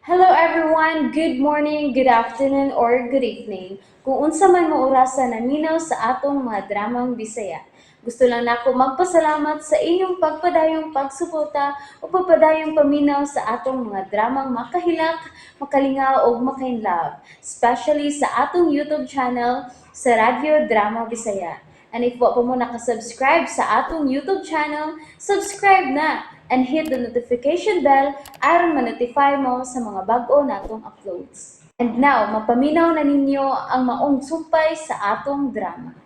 Hello everyone! Good morning, good afternoon, or good evening. Kung unsa man mo orasa naminaw sa atong mga dramang Bisaya. Gusto lang nako magpasalamat sa inyong pagpadayong pagsuporta o pagpadayong paminaw sa atong mga dramang makahilak, makalingaw ug makainlove, especially sa atong YouTube channel sa Radyo Drama Bisaya. And if wa pa mo nakasubscribe sa atong YouTube channel, subscribe na and hit the notification bell aron ma-notify mo sa mga bag-o natong uploads. And now, mapaminaw na ninyo ang maong sumpay sa atong drama.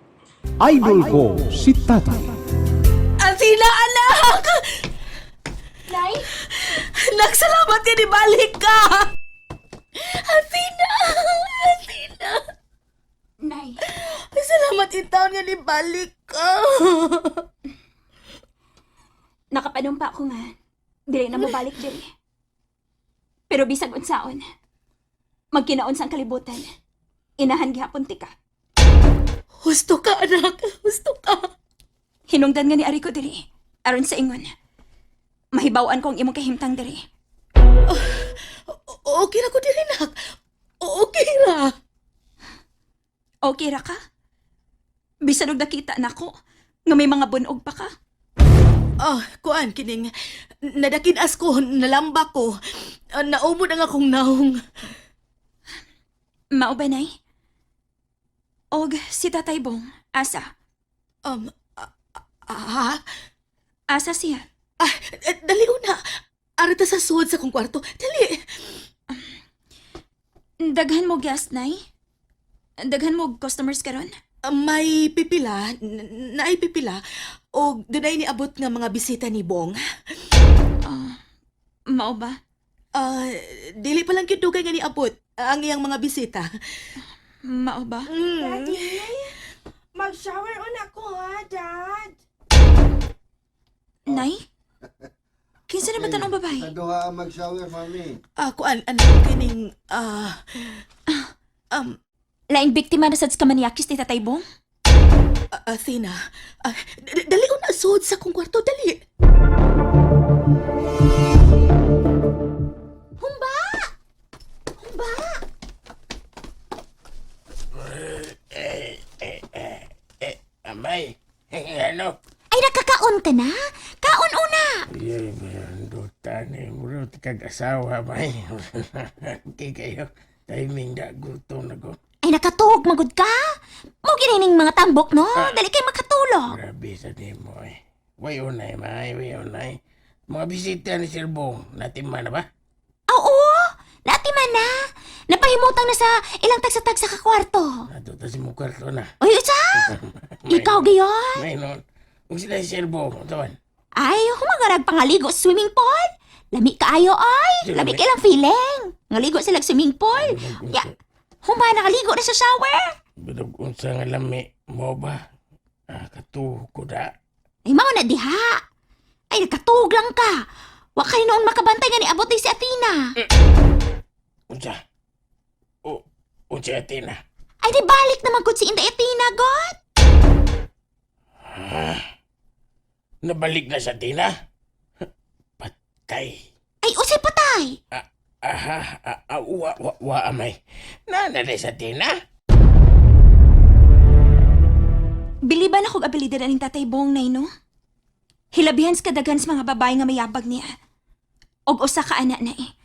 Idol ko si Tatay. Athena, anak! Nay? Anak, salamat ka, balik ka! Athena! Athena! Nay, Ay, salamat itaon nga nibalik ka! nakapanumpa ko nga. Dili na mabalik diri. Pero bisag unsaon, magkinaon sa kalibutan. Inahan gihapon tika. Husto ka, anak! Husto ka! Hinungdan nga ni Ari ko diri. Aron sa ingon. Mahibaw-an ko ang imong kahimtang diri. Okay na ko diri, anak! Okay ra! Okay ra ka? Bisan og nakita nako nga may mga bunog pa ka. Ah, kuan, kining, nadakinas ko, nalamba ko. Ah, naumod ang akong naong. Mao ba, Nay? Og si Tatay Bong, asa? Ah, Asa siya? ah, eh, dali una. Arita sa suod sa kong kwarto. Dali! Daghan mo guest, Nay? Daghan mo customers karon? May pipila, naay pipila, o dunay niabot nga mga bisita ni Bong. Mao ba? Ah, dili pa lang gyud dugay nga niabot ang iyang mga bisita. Mao ba? Daddy, mag-shower on ako ha, Dad. Nay? Kinsa na ba tanong babae? Sa duha ang mag-shower, mami. Ah, kuan, ano kining um Laing biktima na sad sa kamanyakis ni Tatay Bong? Athena. Ah, dali una sud sa kong kwarto, dali. Humba! Humba! Amay, ano? Ay, nakakaon ka na? Kaon una! Ay, duta ni bro, kag-asawa, may. Okay kayo, timing da, gutom na ko. Ay, nakatuog magud ka? Mo ginining mga tambok, no? Dali kay makatulog. Grabe sa nimo eh. Way unay, may, way unay. Mga bisita ni Sir Bong, natima na ba? Oo! Natiman na! Napahimutang na sa ilang tagsa-tagsa ka kwarto. Nato ta si mo kwarto na. Uy, isa! Ikaw gayon? May noon. Kung sila si Sir Bong, tawan. Ay, humagarag pangaligo sa swimming pool. Lami kaayo ay. Lami kay lang feeling. Ngaligo sila sa swimming pool. Ya, huma nakaligo na sa shower. Budog unsa nga lami mo ba? Ah, katuho ko da. Ay, mao na diha. Ay, nakatuog lang ka. Wa kay noon makabantay nga niabot ni si Athena. Unsa? O, unsa atin na? Ay, di balik naman gud si Inday Athena, God. Nabalik na sa Tina? Patay. Ay, usay patay. Ah, aha, ah, ah, wa, wa, wa, amay. Nanalay sa Tina? Biliban akong abilidad aning Tatay Bong, Nay, no? Hilabihan sa kadaghan sa mga babae nga mayabag niya. Og usa ka ana, Nay.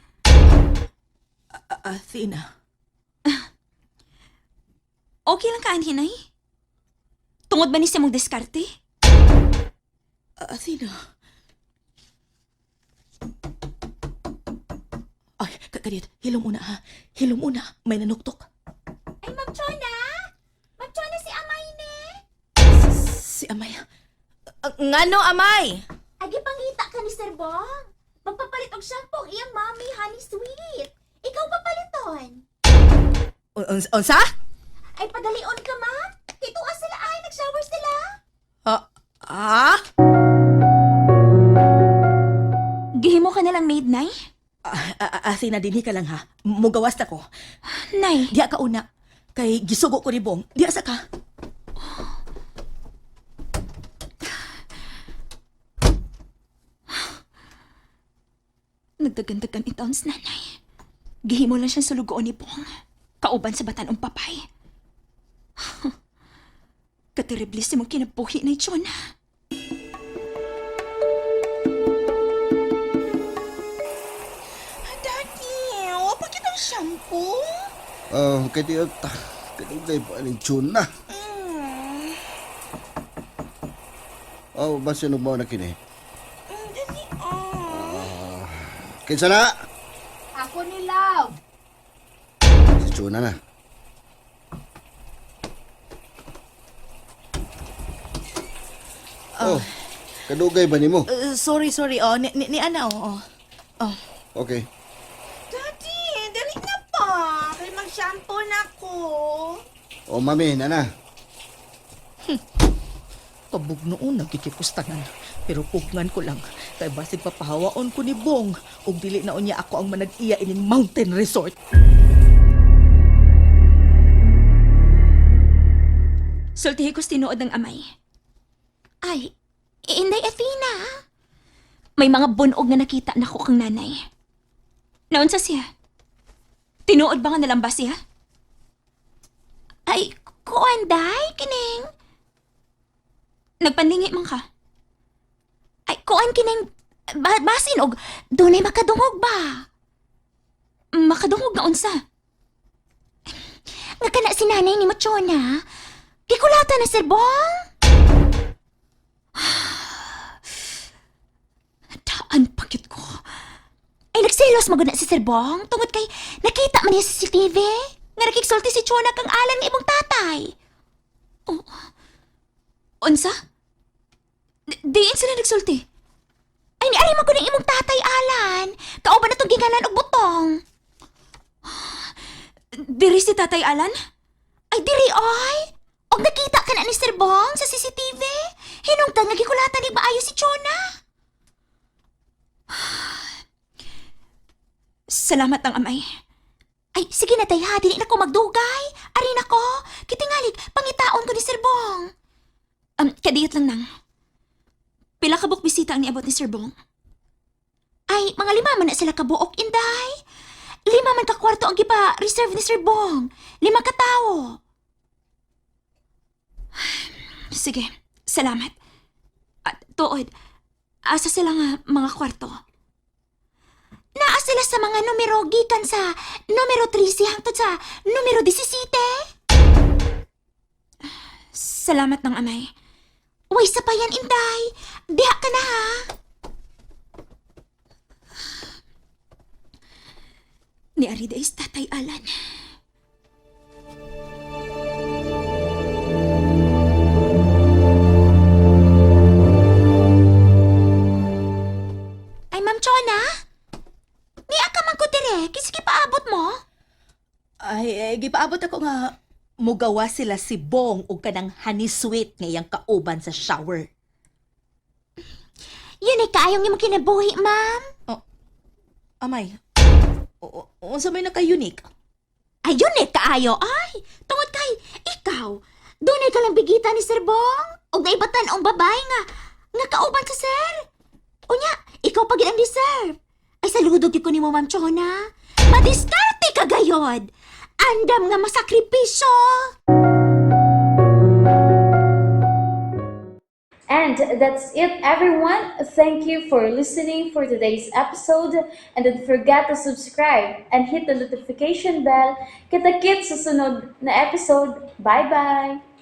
Ah, Athena. Okay lang ka, anhi, Nay? Tungod ba ni sa mong diskarte? Ah, Athena. Ay, kadit, hilom una ha. Hilom una, may nanuktok. Ay, Ma'am Chona. Ma'am Chona, si Amay ni. Si Amay. Ah, ngano, Amay? Agi pangita ka ni Sir Bong. Magpapalit og shampoo ang iyang mami, honey sweet. Ikaw papaliton. Unsa? Ay, padalion ka, ma'am. Kituwa sila ay, nag-shower sila. Ah, ah? Gihimo ka na lang maid, Nay? Ah, ah, ah, Athena, dinhi ka lang ha. Mugawas na ko. Nay, Diya ka una. Kay gisugo ko ni Bong. Diya sa ka. nagdagan-dagan itaon sa nanay. Gihimo lang siyang sulugoon ni Bong. Kauban sa batan-ong papay. Katerible si mong kinabuhi na Chona. Daddy, wa pa kitang shampoo? Oh, kay di ta. Kadugay pa ning tuna. Oh, basta nugmaw na kini. Dali, oh. Kinsa na? Ako ni Love. Si Chuna na. Oh, kadugay ba nimo? Sorry, sorry. Oh, ni Ana, oh. Oh. Okay. Daddy, dali na pa. Kay mag-shampoo na ko. Oh, mami, nana. Kabog noon nagkikikustangan. Pero pugngan ko lang. Kay basig papahawaon ko ni Bong. Ug dili na unya ako ang manag-iya ining mountain resort. Sultihi ko tinuod ng amay. Ay, Inday Athena. May mga bunog nga nakita na ko kang nanay. Naunsa siya? Tinuod ba nga nalamba siya? Ay, kuan day, kining. Nagpaningi man ka. Ay, kuan kining, basin og dunay makadungog ba? Makadungog nga unsa? Nga kana si nanay ni Machona. Gikulata na, Sir Bong. Daan pagkit ko. Ay, nagselos magud na si Sir Bong tungod kay nakita man niya sa CCTV nga nakiksulti si Chona kang alan nga imong tatay. Oh. Unsa? Diin sila nagsulti. Ay, niari man ko ng imong tatay, Alan. Kauban na tong gingalan og butong. Diri si Tatay Alan? Ay, diri oy! Og nakita ka na ni Sir Bong sa CCTV. Hinungdan nga gikulatan ni maayo si Chona. Salamat ang amay. Ay, sige na tay ha, dili na ko magdugay. Ari na ko. Kitingalig, pangitaon ko ni Sir Bong. Kadiyot lang nang. Pila ka buok bisita ang niabot ni Sir Bong? Ay, mga 5 man na sila kabuok, Inday. 5 man ka kwarto ang gipa reserve ni Sir Bong. 5 ka tawo. Sige, salamat. At tuod, asa sila nga mga kwarto? Naa sila sa mga numero gikan sa numero 13 hangtod sa numero 17. Salamat ng amay. Uy, sa pa yan, Inday. Diha ka na ha. Ni Arida is Tatay Alan. Ay, Ma'am Chona? Niya ka man ko dire, kisigi paabot mo. Ay, eh, gipaabot ako nga mugawa sila si Bong og kanang honey sweet nga iyang kauban sa shower. Yun ay kaayong imong kinabuhi, ma'am. Amay, unsa may naka-unique? Ayun eh, kaayo ay. Tungod kay, ikaw, dunay ka lang bigita ni Sir Bong. Og naibatan ang babae nga, nga kauban sa sir. Unya, ikaw pa gid ang deserve. Ay, saludo gyud ko nimo, Ma'am Chona. Madiskarte ka gayod. Andam nga masakripisyo. And that's it, everyone. Thank you for listening for today's episode. And don't forget to subscribe and hit the notification bell. Kita-kits sa sunod na episode. Bye-bye!